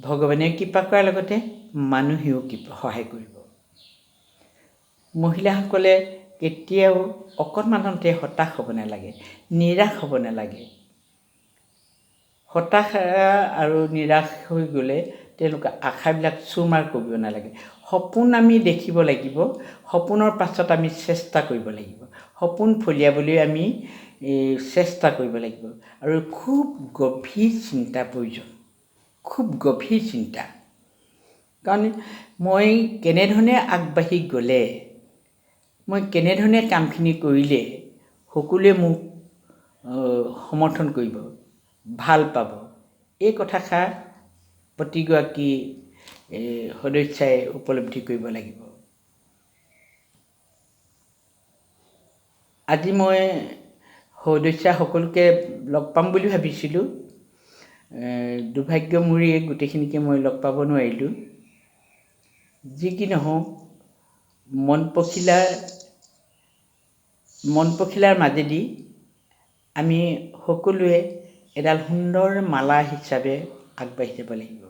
ভগৱানে কৃপা কৰাৰ লগতে মানুহেও সহায় কৰিব। মহিলাসকলে কেতিয়াও অকণমানতে হতাশ হ'ব নালাগে, নিৰাশ হ'ব নালাগে। হতাশ আৰু নিৰাশ হৈ গ'লে তেওঁলোকে আশাবিলাক চুৰমাৰ কৰিব নালাগে। সপোন আমি দেখিব লাগিব, সপোনৰ পাছত আমি চেষ্টা কৰিব লাগিব, সপোন ফলিয়াবলৈ আমি চেষ্টা কৰিব লাগিব। আৰু খুব গভীৰ চিন্তা প্ৰয়োজন, খুব গভীৰ চিন্তা। কাৰণ মই কেনেধৰণে আগবাঢ়ি গ'লে, মই কেনেধৰণে কামখিনি কৰিলে সকলোৱে মোক সমৰ্থন কৰিব, ভাল পাব, এই কথাষাৰ প্ৰতিগৰাকী সদস্যাই উপলব্ধি কৰিব লাগিব। আজি মই সদস্যা সকলোকে লগ পাম বুলি ভাবিছিলোঁ, দুৰ্ভাগ্য মোৰেই গোটেইখিনিকে মই লগ পাব নোৱাৰিলোঁ। যি কি নহওক, মন পখিলাৰ মাজেদি আমি সকলোৱে এডাল সুন্দৰ মালা হিচাপে আগবাঢ়ি যাব লাগিব।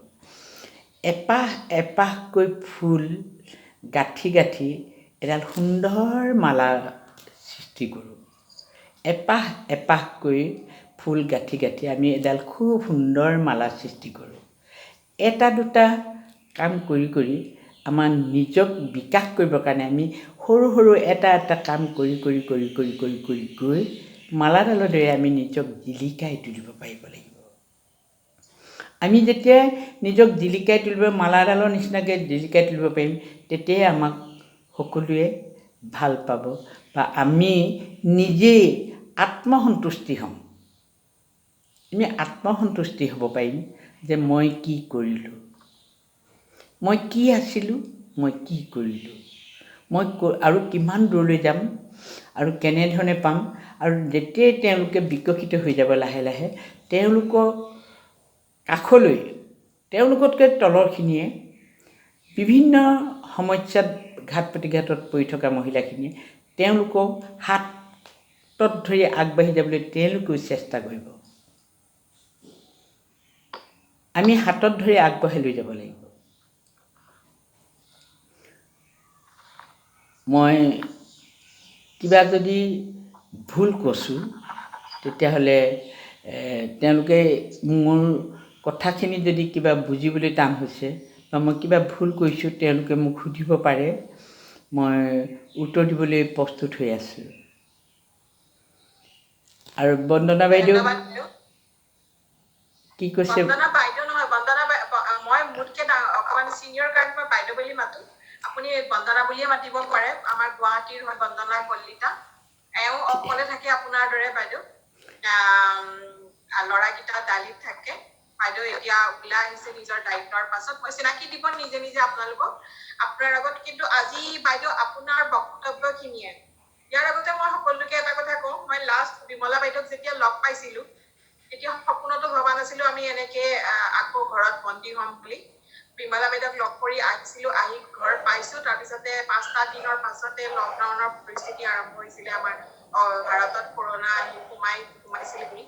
এপাহ এপাহকৈ ফুল গাঁঠি গাঁঠি এডাল সুন্দৰ মালা সৃষ্টি কৰোঁ। এপাহ এপাহকৈ ফুল গাঁঠি গাঁঠি আমি এডাল খুব সুন্দৰ মালা সৃষ্টি কৰোঁ। এটা দুটা কাম কৰি কৰি আমাৰ নিজক বিকাশ কৰিবৰ কাৰণে আমি সৰু সৰু এটা এটা কাম কৰি কৰি কৰি কৰি কৰি কৰি গৈ মালাডালৰ দৰে আমি নিজক জিলিকাই তুলিব পাৰিব লাগিব। আমি যেতিয়া নিজক জিলিকাই তুলিব, মালাডালৰ নিচিনাকৈ জিলিকাই তুলিব পাৰিম, তেতিয়াই আমাক সকলোৱে ভাল পাব বা আমি নিজেই আত্মসন্তুষ্টি হ'ম। আমি আত্মসন্তুষ্টি হ'ব পাৰিম যে মই কি কৰিলোঁ, মই কি আছিলোঁ, মই কি কৰিলোঁ, মই আৰু কিমান দূৰলৈ যাম আৰু কেনেধৰণে পাম। আৰু যেতিয়াই তেওঁলোকে বিকশিত হৈ যাব লাহে লাহে, তেওঁলোকৰ কাষলৈ তেওঁলোকতকৈ তলৰখিনিয়ে বিভিন্ন সমস্যাত ঘাত প্ৰতিঘাতত পৰি থকা মহিলাখিনিয়ে তেওঁলোকক হাতত ধৰি আগবাঢ়ি যাবলৈ তেওঁলোকেও চেষ্টা কৰিব। আমি হাতত ধৰি আগবঢ়াই লৈ যাব লাগিব। মই কিবা যদি ভুল কৈছোঁ, তেতিয়াহ'লে তেওঁলোকে মোৰ কথাখিনি যদি কিবা বুজিবলৈ টান হৈছে বা মই কিবা ভুল কৰিছোঁ, তেওঁলোকে মোক সুধিব পাৰে, মই উত্তৰ দিবলৈ প্ৰস্তুত হৈ আছোঁ। আৰু বন্দনা বাইদেউ কি কৈছে? মই মোতকৈ অকণমান চিনিয়ৰ কাৰণে মই বাইদেউ বুলি মাতো, আপুনি বন্দনা বুলিয়ে মাতিব পাৰে। আমাৰ গুৱাহাটীৰ হয় বন্দনা কলিতা, এওঁ অকলে থাকে আপোনাৰ দৰে বাইদেউ, ল'ৰাকেইটা দালিত থাকে। বাইদেউ এতিয়া ওলাই আহিছে নিজৰ দায়িত্বৰ পাছত, মই চিনাকি দিব নিজে নিজে আপোনালোকক আপোনাৰ আগত। কিন্তু আজি বাইদেউ আপোনাৰ বক্তব্যখিনিয়ে, ইয়াৰ আগতে মই সকলোকে এটা কথা কওঁ, মই লাষ্ট বিমলা বাইদেউক যেতিয়া লগ পাইছিলো তেতিয়া সপোনতো ভবা নাছিলো আমি এনেকে আকৌ ঘৰত বন্দী হ'ম বুলি। বিমলা বাইদেউক লগ কৰি আহিছিলো, আহি ঘৰ পাইছো, তাৰপিছতে 5টা দিনৰ পাছতে লকডাউনৰ পৰিস্থিতি আৰম্ভ হৈছিলে আমাৰ ভাৰতত, কৰোণা আহি সোমাইছিলেহি।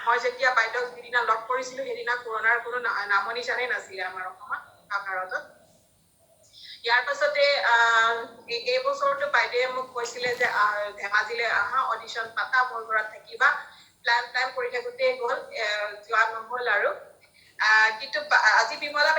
মই যেতিয়া বাইদেউক যিদিনা লগ কৰিছিলো সেইদিনা কৰোণাৰ কোনো নাম নিচানেই নাছিলে আমাৰ অসমত বা ভাৰতত। ইয়াৰ পাছতে এই বছৰটো বাইদেৱে মোক কৈছিলে যে ধেমাজিলৈ আহা, অডিশ্যন পাতা, মোৰ ঘৰত থাকিবা। প্লেন প্লেন কৰি থাকোঁতেই গ'ল, যোৱা নহ'ল আৰু। কিন্তু আজি বিমলা